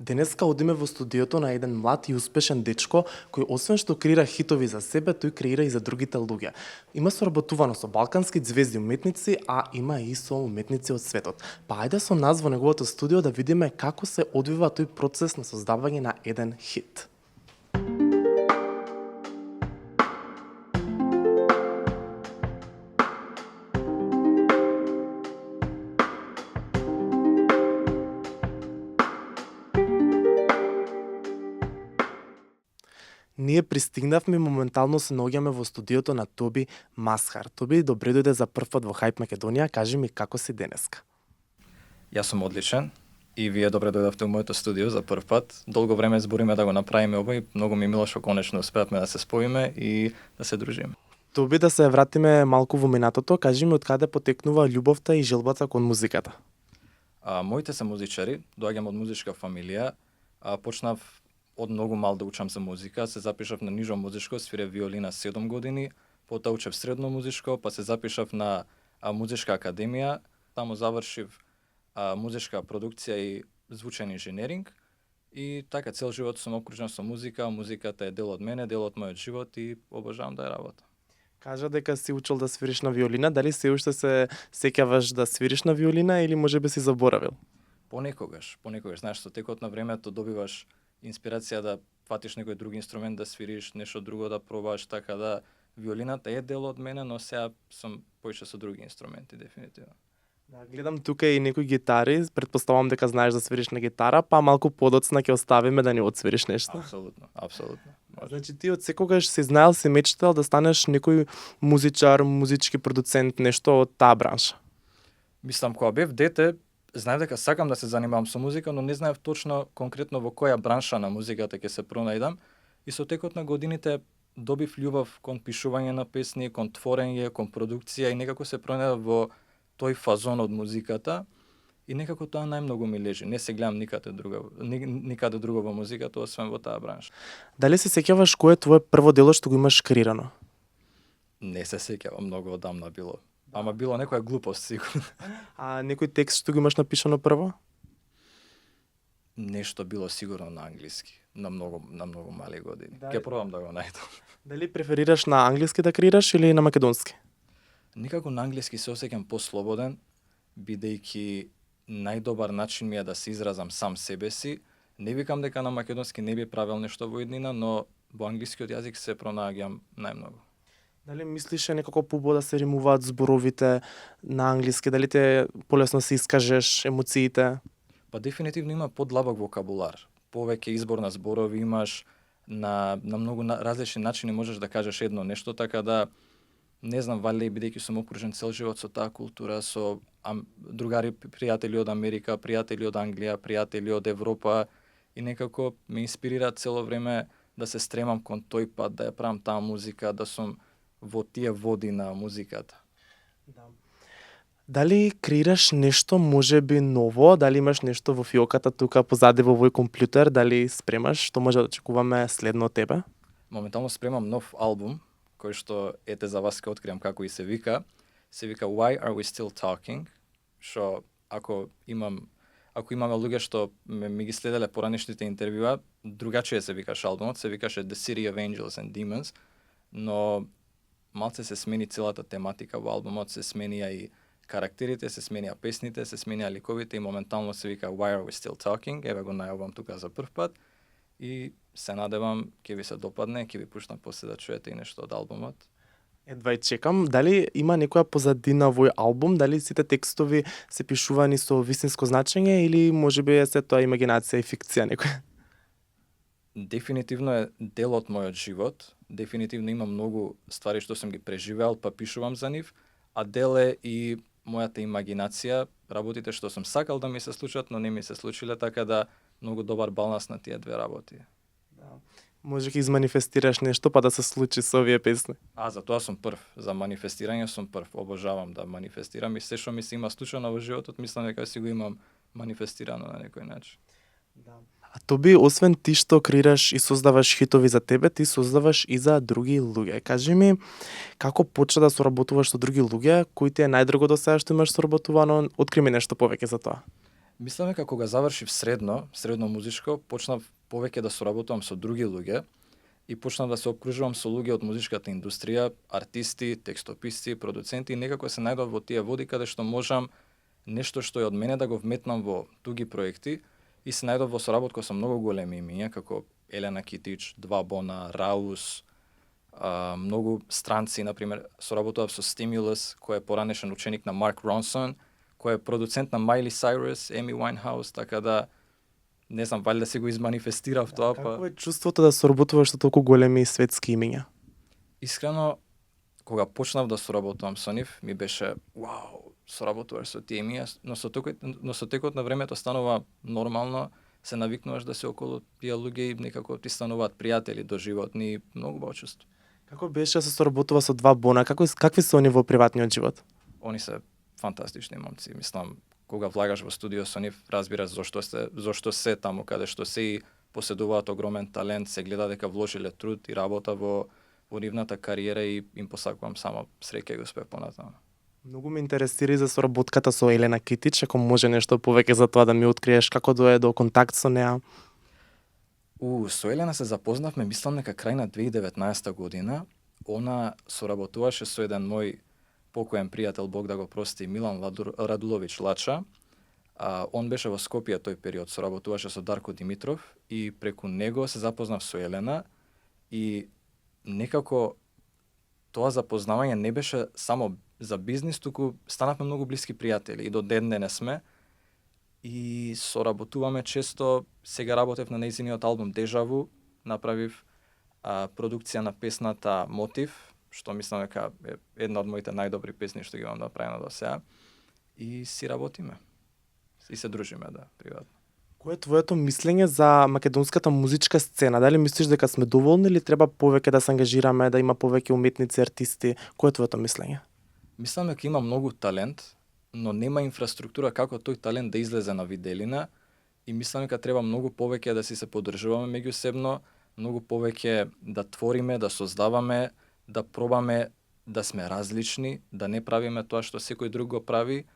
Денеска одиме во студиото на еден млад и успешен дечко кој освен што креира хитови за себе, тој креира и за другите луѓе. Има соработувано со балкански ѕвезди уметници, а има и со уметници од светот. Па ајде со нас во неговото студио да видиме како се одвива тој процес на создавање на еден хит. Ние пристигнавме и моментално се наоѓаме во студиото на Тоби Масхар. Тоби, добре дојде за прв пат во Hype Македонија. Кажи ми како си денеска? Јас сум одличен и вие добре дојдовте во моето студио за прв пат. Долго време збориме да го направиме ова и многу ми е мило што конечно успеавме да се споиме и да се дружиме. Тоби, да се вратиме малку во минатото. Кажи ми од каде потекнува љубовта и желбата кон музиката? Моите се музичари, доаѓам од музичка фамилија. Почнав од многу мал да учам за музика, се запишав на нижо музичко, свирев виолина 7 години, потоа учев средно музичко, па се запишав на музичка академија, таму завршив музичка продукција и звучен инженеринг и така цел живот сум окружен со музика, музиката е дел од мене, дел од мојот живот и обожавам да ја работам. Кажа дека си учел да свириш на виолина, дали се уште се сеќаваш да свириш на виолина или можеби си заборавил? Понекогаш, знаеш, со текот на времето добиваш инспирација да фатиш некој друг инструмент да свириш, нешто друго да пробаш, така да виолината е дел од мене, но сега сум поише со други инструменти дефинитивно. Да, гледам тука и некои гитари, претпоставувам дека знаеш да свириш на гитара, па малку подоцна ќе оставиме да ни отсвириш нешто. Апсолутно. Значи ти од секогаш си знаел, си мечтал да станеш некој музичар, музички продуцент, нешто од таа бранша? Мислам, кога бев дете, знаев дека сакам да се занимавам со музика, но не знаев точно конкретно во која бранша на музиката ќе се пронајдам. И со текот на годините добив љубов кон пишување на песни, кон творење, кон продукција и некако се пронајдов во тој фазон од музиката и некако тоа најмногу ми лежи. Не се гледам никаде друго во музиката, освен во таа бранша. Дали се сеќаваш кое е твое прво дело што го имаш креирано? Не се сеќавам, многу одамна било. Ама било некоја глупост сигурно. А некој текст што го имаш напишано прво? Нешто било сигурно на англиски, на многу мали години. Ќе пробам да го најдам. Дали преферираш на англиски да креираш или на македонски? Никако на англиски се осеќам послободен, бидејќи најдобар начин ми е да се изразам сам себе си. Не викам дека на македонски не би правил нешто во иднина, но во англискиот јазик се пронаѓам најмногу. Дали мислиш некако побо да се римуваат зборовите на англиски, дали те полесно се искажеш емоциите? Па дефинитивно има подлабок вокабулар. Повеќе избор на зборови имаш, на многу различни начини можеш да кажеш едно нешто, така да не знам, вали бидејќи сум окружен цел живот со таа култура, со другари, пријатели од Америка, пријатели од Англија, пријатели од Европа и некако ме инспирира цело време да се стремам кон тој пат, да ја правам таа музика, да сум во тие води на музиката. Да. Дали креираш нешто можеби ново, дали имаш нешто во фиоката тука позади во овој компјутер, дали спремаш, што може да очекуваме следно од тебе? Моментално спремам нов албум, кој што ете за вас ќе откриам како и се вика. Се вика Why Are We Still Talking, што ако имаме луѓе што ми ги следеле поранешните интервјуа, другачие се викаше албумот, се викаше The City of Angels and Demons, но малце се смени целата тематика во албумот, се сменија и карактерите, се сменија песните, се сменија ликовите и моментално се вика Why Are We Still Talking, еве го најавам тука за прв пат и се надевам ќе ви се допадне, ќе ви пуштам после да чуете и нешто од албумот. Едва и чекам. Дали има некоја позадина овој албум, дали сите текстови се пишувани со вистинско значење или можеби е се тоа имагинација и фикција некоја? Дефинитивно е дел од мојот живот. Дефинитивно има многу ствари што сум ги преживеал, па пишувам за нив, а дел е и мојата имагинација, работите што сум сакал да ми се случат, но не ми се случиле, така да многу добар баланс на тие две работи. Да. Може ќе изманифестираш нешто па да се случи со овие песни. За тоа сум прв, за манифестирање сум прв. Обожавам да манифестирам и се што ми се има случано во животот, мислам дека си го имам манифестирано на некој начин. Да. А Тоби, освен ти што креираш и создаваш хитови за тебе, ти создаваш и за други луѓе. Кажи ми, како почна да соработуваш со други луѓе, кои ти е најдраго до сега што имаш соработувано? Откри ми нешто повеќе за тоа. Мислам дека кога завршив средно музичко, почнав повеќе да соработувам со други луѓе и почнав да се опкружувам со луѓе од музичката индустрија, артисти, текстописци, продуценти и некако се најдов во тие води каде што можам нешто што е од мене да го вметнам во туги проекти и се најдов во соработка со многу големи имиња како Елена Китич, Два Бона, Раус, многу странци, например, соработував со Stimulus, кој е поранешен ученик на Марк Ронсон, кој е продуцент на Майли Сайрус, Еми Уайнхаус, така да не знам, вали да се го изманифестирав тоа, па Како е чувството да соработуваш со толку големи светски имиња? искрено кога почнав да соработувам со нив, ми беше вау, соработуваш со тие имиња, но со текот на времето станува нормално, се навикнуваш да се околу тие луѓе и некако ти стануваат пријатели до животни, многу убаво чувство. Како беше да се соработува со Два Бона? Какви се они во приватниот живот? Они се фантастични момци. Мислам, кога влагаш во студио со нив, разбираш зошто се таму каде што се и поседуваат огромен талент, се гледа дека вложиле труд и работа во нивната кариера и им посакувам само среќа и успех понатаму. Многу ме интересира и за соработката со Елена Китич, ако може нешто повеќе за тоа да ми откриеш, како дое до контакт со неа. Со Елена се запознавме, мислам дека крај на 2019 година. Она соработуваше со еден мој покоен пријател, Бог да го прости, Милан Радулович Лача. Он беше во Скопје тој период, соработуваше со Дарко Димитров и преку него се запознав со Елена и некако тоа запознавање не беше само за бизнис, туку станавме многу блиски пријатели и до ден денес сме и соработуваме често. Сега работев на нејзиниот албум Дежаву, направив продукција на песната Мотив, што мислам дека е една од моите најдобри песни што ги имам направено до сега, и си работиме. И се дружиме, да, приватно. Кој е твоето мислење за македонската музичка сцена? Дали мислиш дека сме доволни или треба повеќе да се ангажираме, да има повеќе уметници, артисти? Кој е твоето мислење? Мислам дека има многу талент, но нема инфраструктура како тој талент да излезе на виделина и мислам дека треба многу повеќе да си се поддржуваме меѓусебно, многу повеќе да твориме, да создаваме, да пробаме да сме различни, да не правиме тоа што секој друг го прави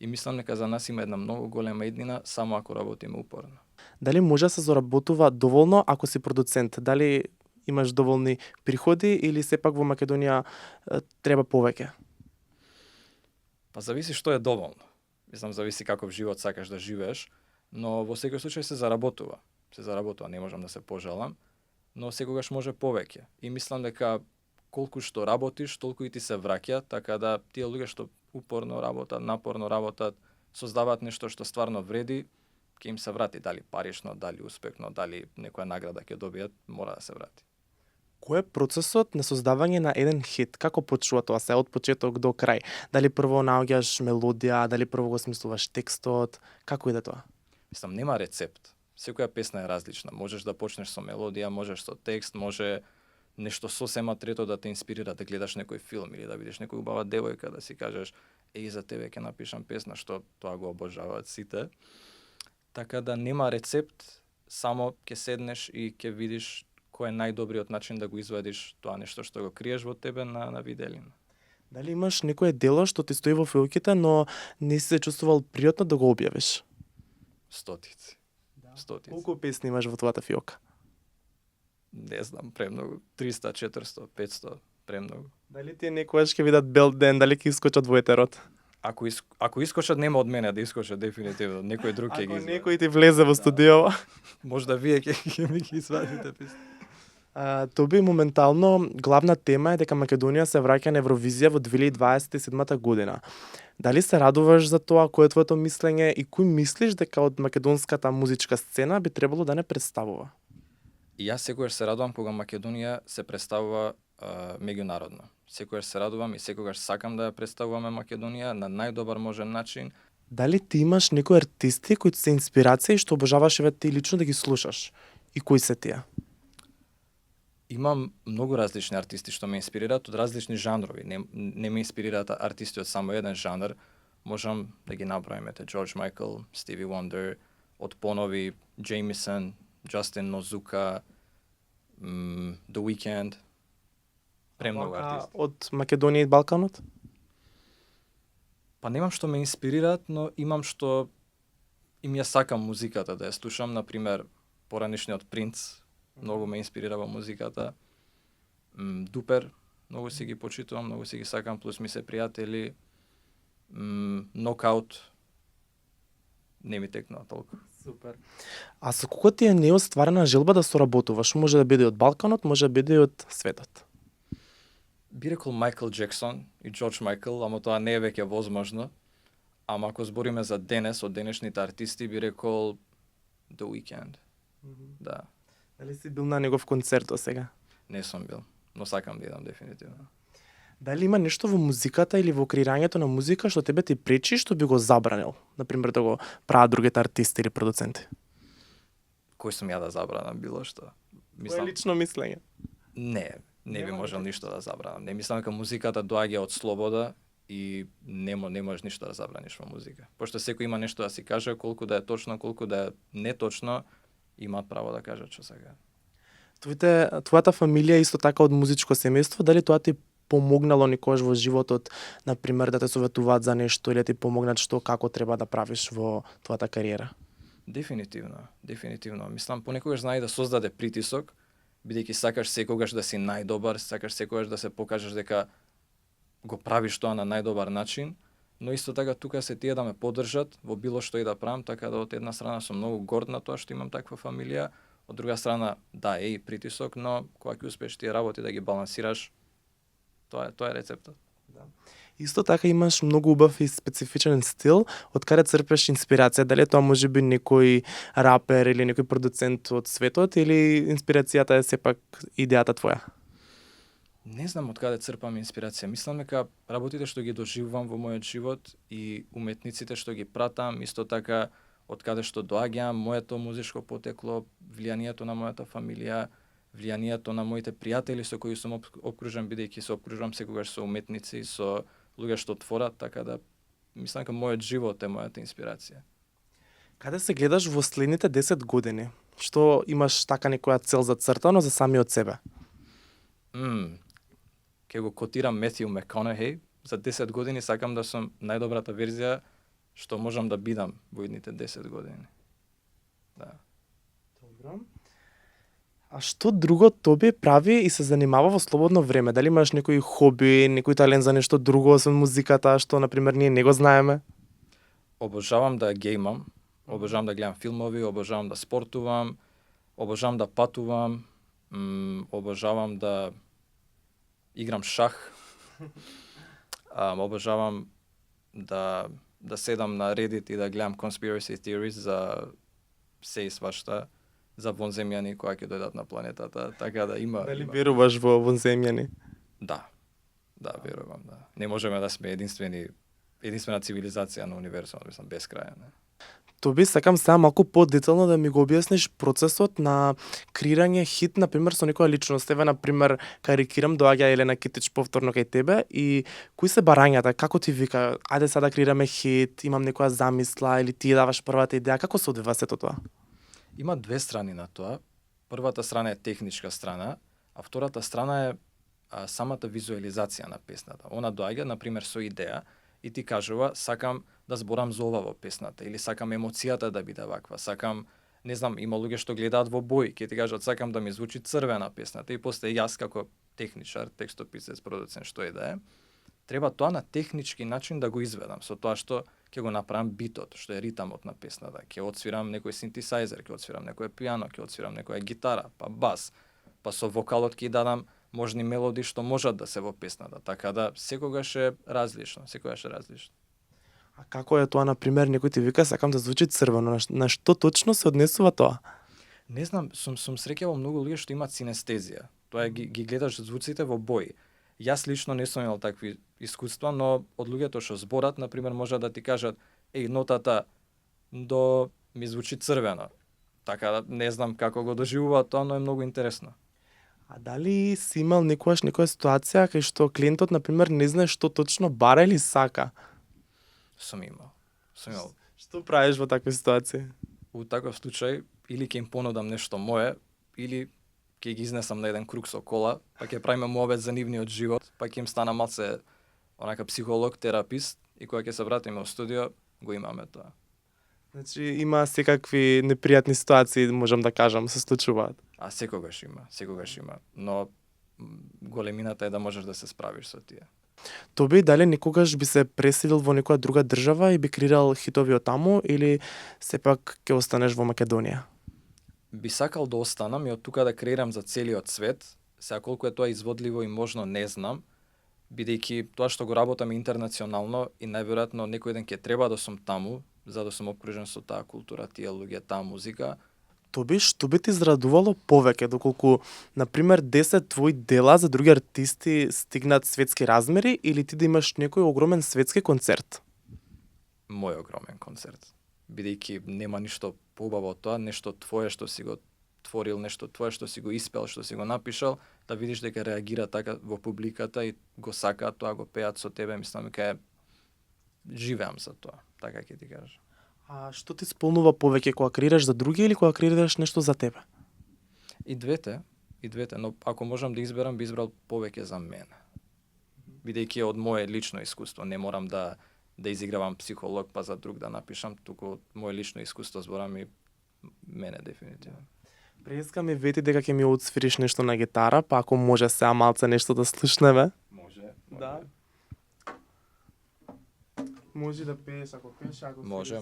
и мислам дека за нас има една многу голема иднина само ако работиме упорно. Дали може да се заработува доволно ако си продуцент? Дали имаш доволни приходи или сепак во Македонија треба повеќе? Па зависи што е доволно. Мислам, зависи каков живот сакаш да живееш, но во секој случај се заработува. Се заработува, не можам да се пожалам, но секогаш може повеќе. И мислам дека колку што работиш, толку и ти се враќа, така да тие луѓе што упорно работат, напорно работат, создаваат нешто што стварно вреди, ќе им се врати, дали парично, дали успехно, дали некоја награда ќе добијат, мора да се врати. Кој е процесот на создавање на еден хит? Како почува тоа се од почеток до крај? Дали прво наоѓаш мелодија, дали прво го смислуваш текстот? Како иде тоа? Мислам, нема рецепт. Секоја песна е различна. Можеш да почнеш со мелодија, можеш со текст, може нешто сосема трето да те инспирира да гледаш некој филм или да видиш некоја убава девојка да си кажеш еј за тебе ќе напишам песна, што тоа го обожаваат сите. Така да нема рецепт, само ќе седнеш и ќе видиш кој е најдобриот начин да го извадиш тоа нешто што го криеш во тебе на виделина. Дали имаш некое дело што ти стои во филките, но не си се чувствувал пријатно да го објавиш? Стотици. Стотици. Колку песни имаш во твојата филка? Не знам, премногу. 300, 400, 500, премногу. Дали ти некојаш ќе видат бел ден, дали ќе искочат во етерот? Ако искочат, нема од мене да искочат дефинитивно. Некој друг ќе ги Ако извади. некој ти влезе во студио, Можда вие ќе ми ги извадите песни. Тоби, моментално главна тема е дека Македонија се враќа на Евровизија во 2027 година. Дали се радуваш за тоа? Кој е твоето мислење и кој мислиш дека од македонската музичка сцена би требало да не представува? И јас секогаш се радувам кога Македонија се представува меѓународно. Секогаш се радувам и секогаш сакам да ја представуваме Македонија на најдобар можен начин. Дали ти имаш некои артисти кои се инспирација и што обожаваш еве ти лично да ги слушаш? И кои се тие? Имам многу различни артисти што ме инспирираат од различни жанрови. Не ме инспирираат артисти од само еден жанр. Можам да ги наброиме Джордж Майкл, Стиви Вондер, од понови Джеймисон, Джастин Нозука, The Weeknd. Премногу артисти. Од Македонија и Балканот? Па немам што ме инспирираат, но имам И ми ја сакам музиката да ја слушам, например, поранешниот Принц, многу ме инспирира во музиката. Дупер, многу си ги почитувам, многу си ги сакам, плюс ми се пријатели. Нокаут, не ми текнува толку. Супер. А со кого ти е неостварена желба да соработуваш? Може да биде од Балканот, може да биде и од светот. Би рекол Майкл Джексон и Џорџ Майкл, ама тоа не е веќе возможно. Ама ако збориме за денес, од денешните артисти, би рекол The Weeknd. Да, Дали си бил на негов концерт до сега? не сум бил, но сакам да идам дефинитивно. Дали има нешто во музиката или во креирањето на музика што тебе ти пречи, што би го забранил? Например, да го прават другите артисти или продуценти? Кој сум ја да забранам било што? Твое лично мислење. Не би Нема можел ништо да забранам. Не мислам дека музиката доаѓа од слобода и не можеш ништо да забраниш во музика. Пошто секој има нешто да си каже, колку да е точно, колку да е неточно, имаат право да кажат што сакаат. Твојата фамилија е исто така од музичко семејство, дали тоа ти помогнало никогаш во животот, например, да те советуваат за нешто или да ти помогнат што како треба да правиш во твојата кариера? Дефинитивно. Мислам, понекогаш знае да создаде притисок, бидејќи сакаш секогаш да си најдобар, сакаш секогаш да се покажеш дека го правиш тоа на најдобар начин, но исто така тука се тие да ме поддржат во било што и да правам, така да од една страна сум многу горд на тоа што имам таква фамилија, од друга страна да е и притисок, но кога ќе успееш тие работи да ги балансираш, тоа е рецептот. Исто така имаш многу убав и специфичен стил, од каде црпеш инспирација, дали тоа може би некој рапер или некој продуцент од светот или инспирацијата е сепак идејата твоја? Не знам од каде црпам инспирација. Мислам дека работите што ги доживувам во мојот живот и уметниците што ги пратам, исто така од каде што доаѓам, моето музичко потекло, влијанието на мојата фамилија, влијанието на моите пријатели со кои сум обкружен, бидејќи се обкружувам секогаш со уметници, со луѓе што творат, така да мислам дека мојот живот е мојата инспирација. Каде се гледаш во следните 10 години? Што имаш така некоја цел зацртано за самиот себе? Ке го котирам Метју Макконахи, за 10 години сакам да сум најдобрата верзија што можам да бидам во идните 10 години. Да. Добро. А што друго тебе прави и се занимава во слободно време? Дали имаш некој хоби, некој талент за нешто друго освен музиката, што на пример ние не го знаеме? Обожавам да гејмам, обожавам да гледам филмови, обожавам да спортувам, обожавам да патувам, обожавам да играм шах, обожавам да седам на Reddit и да гледам conspiracy theories за се и свашта, за вонземјани кои ќе дојдат на планетата, така да има... Дали веруваш во вонземјани? Да, верувам, да. Не можеме да сме единствена цивилизација на универзумот, мислам, бескрајен. Тоби, сакам сега малку подетално да ми го објасниш процесот на креирање хит, например, со некоја личност. Еве, например, карикирам, доаѓа Елена Китич повторно кај тебе и кои се барањата, како ти вика, ајде сега да креираме хит, имам некоја замисла или ти даваш првата идеја, како се одвива сето тоа? Има две страни на тоа. Првата страна е техничка страна, а втората страна е самата визуализација на песната. Она доаѓа, например, со идеја и ти кажува, сакам да зборам за ова во песната, или сакам емоцијата да биде ваква, сакам, не знам, има луѓе што гледаат во бои, ќе ти кажат, сакам да ми звучи црвена песната, и после јас како техничар, текстописец, продуцент, што и да е, треба тоа на технички начин да го изведам, со тоа што ќе го направам битот, што е ритамот на песната, ќе отсвирам некој синтесајзер, ќе отсвирам некој пијано, ќе отсвирам некоја гитара, па бас, па со вокалот ќе дадам можни мелоди што можат да се во песната, така да секогаш е различно. А како е тоа, например, некој ти вика, сакам да звучи црвено, на што точно се однесува тоа? Не знам, сум среќавал многу луѓе што имаат синестезија. Тоа е, ги гледаш звуците во бои. Јас лично не сум имал такви искуства, но од луѓето што зборат, например, може да ти кажат, нотата до ми звучи црвено. Така да не знам како го доживуваат тоа, но е многу интересно. А дали си имал некоја ситуација кај што клиентот, например, не знае што точно бара или сака? Сум имал. Што правиш во таква ситуација? У таков случај, или ќе им понудам нешто мое, или ќе ги изнесам на еден круг со кола, па ќе правиме муабет за нивниот живот, па ќе им стана малце онака психолог, терапист, и кога ќе се вратиме во студио, го имаме тоа. Значи има секакви непријатни ситуации, можам да кажам, се случуваат. А секогаш има. Но големината е да можеш да се справиш со тие. Тоби, дали никогаш би се преселил во некоја друга држава и би креирал хитови од таму или сепак ќе останеш во Македонија? Би сакал да останам и од тука да креирам за целиот свет. Сега колку е тоа изводливо и можно не знам, бидејќи тоа што го работам интернационално и најверојатно некој ден ќе треба да сум таму, за да сум опкружен со таа култура, тие луѓе, таа музика. Тоби, што би ти израдувало повеќе, доколку, например, 10 твои дела за други артисти стигнат светски размери или ти да имаш некој огромен светски концерт? Мој огромен концерт. Бидејќи нема ништо поубаво од тоа, нешто твое што си го творил, нешто твое што си го испел, што си го напишал, да видиш дека реагира така во публиката и го сакаат тоа, го пеат со тебе, мислам дека живеам за тоа, така ќе ти кажам. А што ти сполнува повеќе, кога креираш за други или кога креираш нешто за тебе? И двете, но ако можам да изберам, би избрал повеќе за мене. Бидејќи од мое лично искуство, не морам да изигравам психолог па за друг да напишам, туку од мое лично искуство зборам и мене дефинитивно. Преска ми вети дека ќе ми отсвириш нешто на гитара, па ако може сега малце нешто да слушнеме. Може. Да. Може да пееш, ако пееш, ако Може.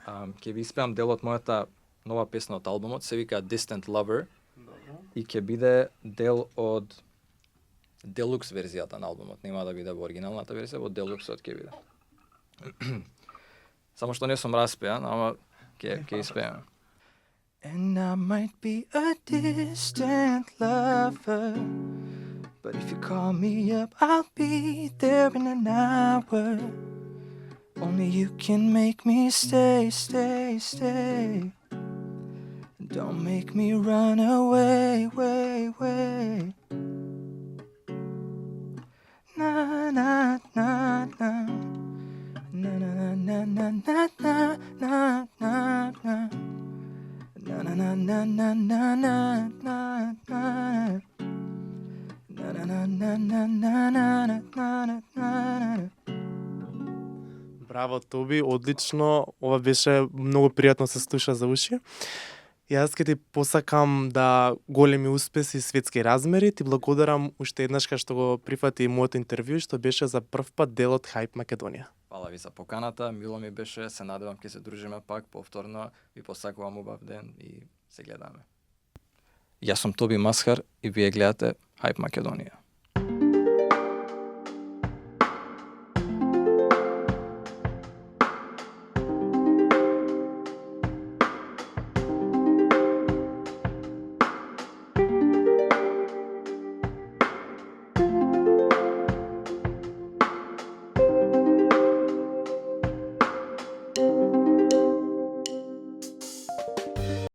Ќе ви испеам дел од мојата нова песна од албумот, се вика Distant Lover. Добро. И ќе биде дел од делукс верзијата на албумот. Нема да биде во оригиналната верзија, во делуксот ќе биде. Само што не сум распеан, ама ќе испеам. And I might be a distant lover, but if you call me up, I'll be there in an hour. Only you can make me stay. Don't make me run away. Na na na na. Na na na na na na na na na. Na na na na na na na na na. Браво, Тоби, одлично. Ова беше многу пријатно се слуша за уши. Јас ќе ти посакам да големи успеси и светски размери. Ти благодарам уште еднаш што го прифати моето интервју, што беше за прв пат дел од Hype Македонија. Фала ви за поканата, мило ми беше, се надевам ќе се дружиме пак повторно, ви посакувам убав ден и се гледаме. Јас сум Тоби Масхар и вие гледате Hype Македонија.